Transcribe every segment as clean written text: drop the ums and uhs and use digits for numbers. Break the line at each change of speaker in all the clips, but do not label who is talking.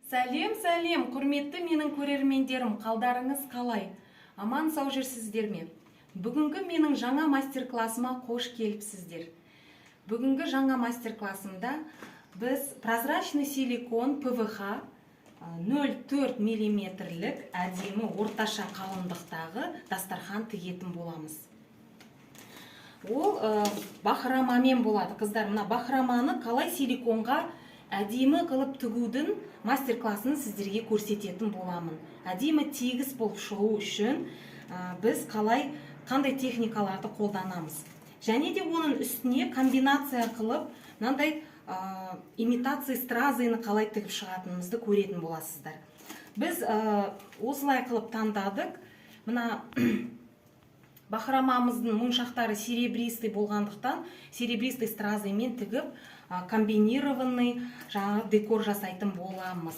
Сәлем, сәлем, құрметті менің көрермендерім, қалдарыңыз қалай? Аман сау жүрсіздер ме? Бүгінгі менің жаңа мастер-классыма қош келіпсіздер. Бүгінгі жаңа мастер-классымда біз прозрачный силикон ПВХ 0,4 миллиметрлік әдемі орташа қалыңдықтағы дастархан тігетін боламыз. Ол бахромамен болады. Қыздар, мына бахроманы қалай силиконға әдемі қылып тігудің мастер-классын сіздерге көрсететін боламын. Әдемі тегіс болып шығу үшін біз қалай, қандай техникаларды қолданамыз. Және де оның үстіне комбинация қылып, мынандай имитация стразыны қалай тігіп шығатынымызды көретін боласыздар. Біз осылай қылып таңдадық. Мына бахромамыздың моншақтары серебристый болғандықтан, серебристый стразымен тігіп, комбинированный жаңағы декор жасайтын боламыз.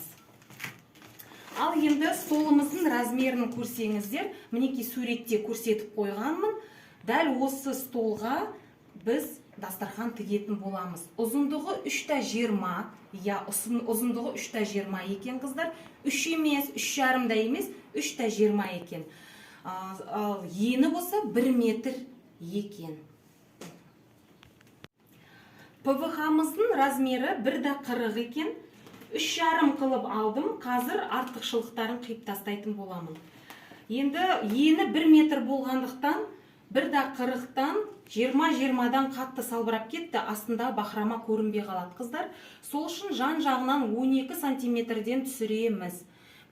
Ал енді столымыздың размерін көрсеңіздер, мінекей суретте көрсетіп қойғанмын. Дәл осы столға біз дастархан тігетін боламыз. Ұзындығы үш те жиырма, иә, ұзындығы үш те жиырма екен, қыздар. Үш емес, үш жарым да емес, үш те жиырма екен. Ал ені болса 1 метр екен. ПВХ-мыздың размері бір да қырық екен. Үш жарым қылып алдым. Қазір артықшылықтарын қиып тастайтын боламын. Енді ені 1 метр болғандықтан бір да қырықтан жиырма жиырмадан қатты салбырап кетті, астында бахрома көрінбей қалады, қыздар. Сол үшін жан жағынан 12 сантиметрден түсіреміз.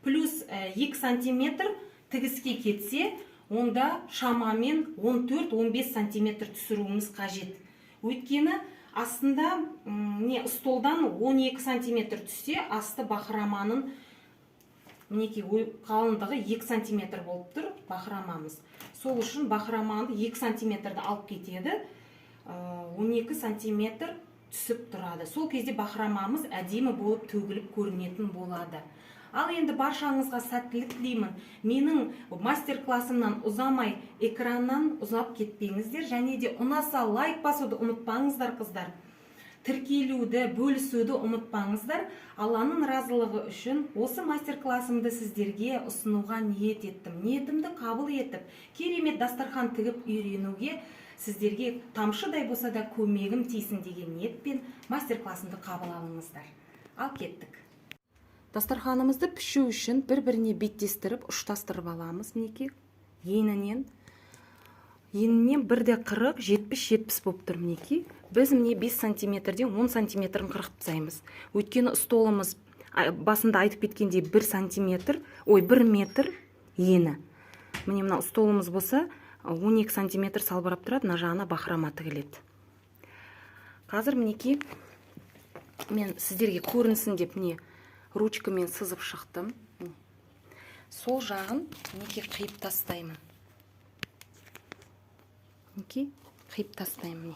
Плюс 2 сантиметр тігіске кетсе, онда шамамен 14-15 сантиметр түсіруіміз қажет. Өйткені астында не столдан 12 сантиметр түссе, асты бахроманың мінекей қалыңдығы 2 сантиметр болып тұр бахромамыз. Сол үшін бахроманы 2 сантиметрді алып кетеді, 12 сантиметр түсіп тұрады. Сол кезде бахромамыз әдемі болып төгіліп көрінетін болады. Ал енді баршаңызға сәттілік тілеймін. Менің мастер-классымнан ұзамай, экраннан ұзап кетпеңіздер. Және де ұнаса лайк басуды ұмытпаңыздар, қыздар. Тіркелуді, бөлісуді ұмытпаңыздар. Алланың разылығы үшін осы мастер-классымды сіздерге ұсынуға ниет еттім. Ниетімді қабыл етіп, керемет дастархан тігіп үйренуге сіздерге тамшыдай болса да көмегім тисін деген ниетпен мастер-классымды қабыл алыңыздар. Ал кеттік. Дастарханымызды пішу үшін бір-біріне беттестіріп, ұштастырып аламыз мінекей. Енінен. Енінен бір де қырық, жетпіс, жетпіс болып тұр мінекей. Біз міне 5 сантиметрден 10 сантиметрін қырқып тастаймыз. Өйткені столымыз басында айтып кеткендей 1 сантиметр, ой, 1 метр ені. Міне мынау столымыз болса 12 сантиметр салбырап тұрады, мына жағына бахрома тігіледі. Қазір мінекей мен сіздерге көрінсін деп міне ручкамен сызып шықтым. Сол жағын мінекей қиып тастаймын. Мінекей қиып тастаймын міне.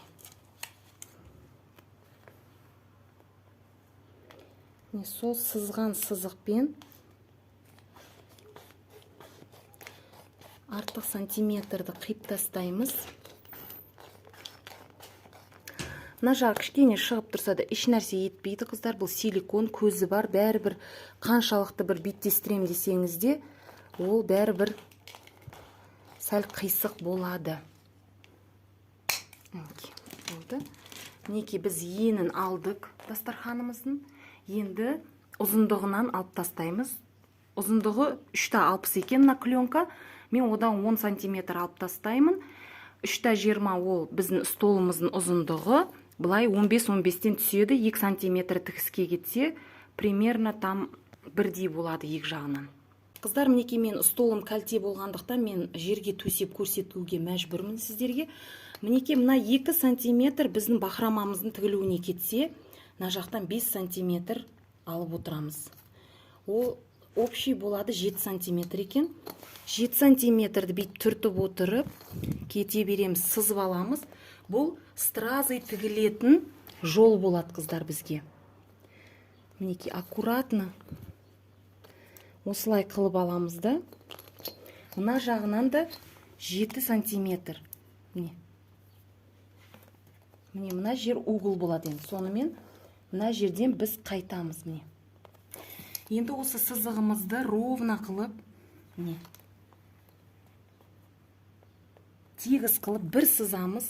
Міне сол сызған сызықпен артық сантиметрді қиып тастаймыз. Мына жағы кішкене шығып тұрса да еш нәрсе етпейді, қыздар. Бұл силикон, көзі бар, бәрібір қаншалықты бір беттестірем десеңіз де, ол бәрібір сәл қисық болады. Мінекей, болды. Мінекей біз енін алдық дастарханымыздың. Енді ұзындығынан алып тастаймыз. Ұзындығы үш те алпыс екен мына пленка. Мен одан 10 сантиметр алып тастаймын. Үш те жиырма ол біздің столымыздың ұзындығы. Былай он бес, он бестен түседі. 2 сантиметр тігіске кетсе, примерно там бірдей болады екі жағынан. Қыздар, мінекей мен столым кәлте болғандықтан мен жерге төсеп көрсетуге мәжбүрмін сіздерге. Мінекей мына 2 сантиметр біздің бахромамыздың тігілуіне кетсе, мына жақтан 5 сантиметр алып отырамыз. Ол общий болады 7 сантиметр екен. 7 сантиметрді бүйтіп түртіп отырып кете береміз, сызып аламыз. Бұл стразы тігілетін жол болады, қыздар, бізге. Мінекей аккуратно осылай қылып аламыз да. Мына жағынан да 7 сантиметр. Міне. Міне мына жер угол болады енді. Сонымен мына жерден біз қайтамыз міне. Енді осы сызығымызды ровно қылып, міне, тегіс қылып бір сызамыз,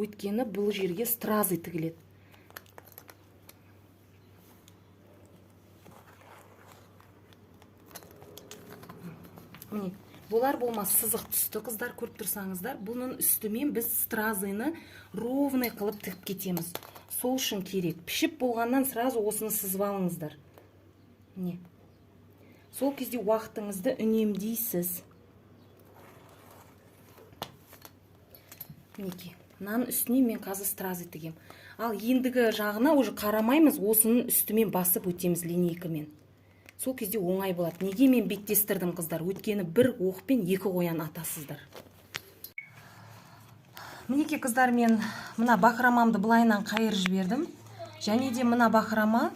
өйткені бұл жерге стразы тігіледі. Міне, болар болмас сызық түсті, қыздар, көріп тұрсаңыздар. Бұның үстімен біз стразыны ровный қылып тігіп кетеміз. Сол үшін керек. Пішіп болғаннан сразу осыны сызып алыңыздар. Міне, сол кезде уақытыңызды үнемдейсіз. Мінекей, мынаның үстіне мен қазір стразы тігемін. Ал ендігі жағына уже қарамаймыз, осының үстімен басып өтеміз линейкамен. Сол кезде оңай болады. Неге мен беттестірдім, қыздар? Өйткені бір оқпен екі қоян атасыздар. Мінекей, қыздар, мен мына бахромамды былайынан қайырып жібердім. Және де мына бахрома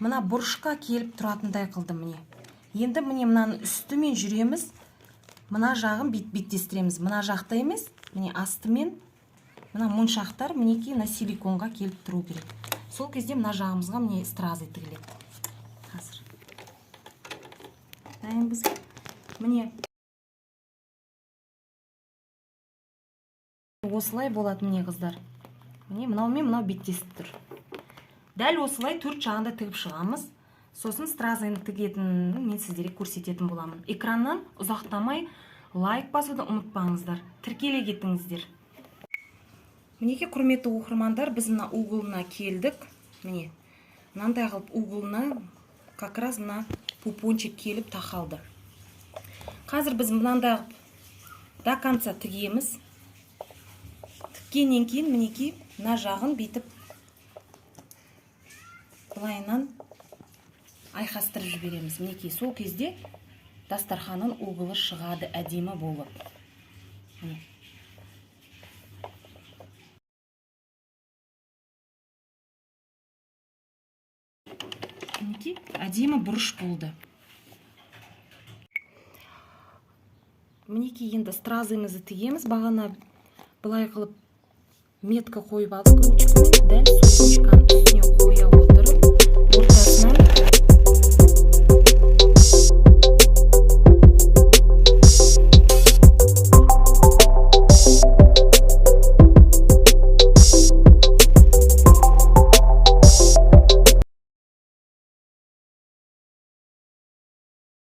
мына бұрышқа келіп тұратындай қылдым, міне. Енді, міне, мынаның үстімен жүреміз. Мына жағын беттестіреміз. Мына жақта емес, міне, астымен мына моншақтар, мінекей, мына силиконға келіп тұру керек. Сол кезде мына жағымызға, міне, стразы тігіледі. Қазір дайынбыз ба? Міне, осылай болады, міне, қыздар. Міне, мынау мен мынау беттесіп тұр. Дәл осылай төрт жағында тігіп шығамыз. Сосын стразыны тігетінін мен сіздерге көрсететін боламын. Экраннан ұзақтамай лайк басуды ұмытпаңыздар, тіркеле кетіңіздер. Мінекей, құрметті оқырмандар, біз мына углына келдік. Міне, мынандай қылып углына как раз мына пупончик келіп тақалды. Қазір біз мынандай қылып до конца тігеміз. Тіккеннен кейін, мінекей, мына жағын бүйтіп былайынан айқастырып жібереміз. Мінекей, сол кезде дастарханның углы шығады әдемі болып. Міне. Мінекей, әдемі бұрыш болды. Мінекей, енді стразымызды тігеміз. Бағана былай қылып метка қойып алдық ручкамен, дәл сол ручканың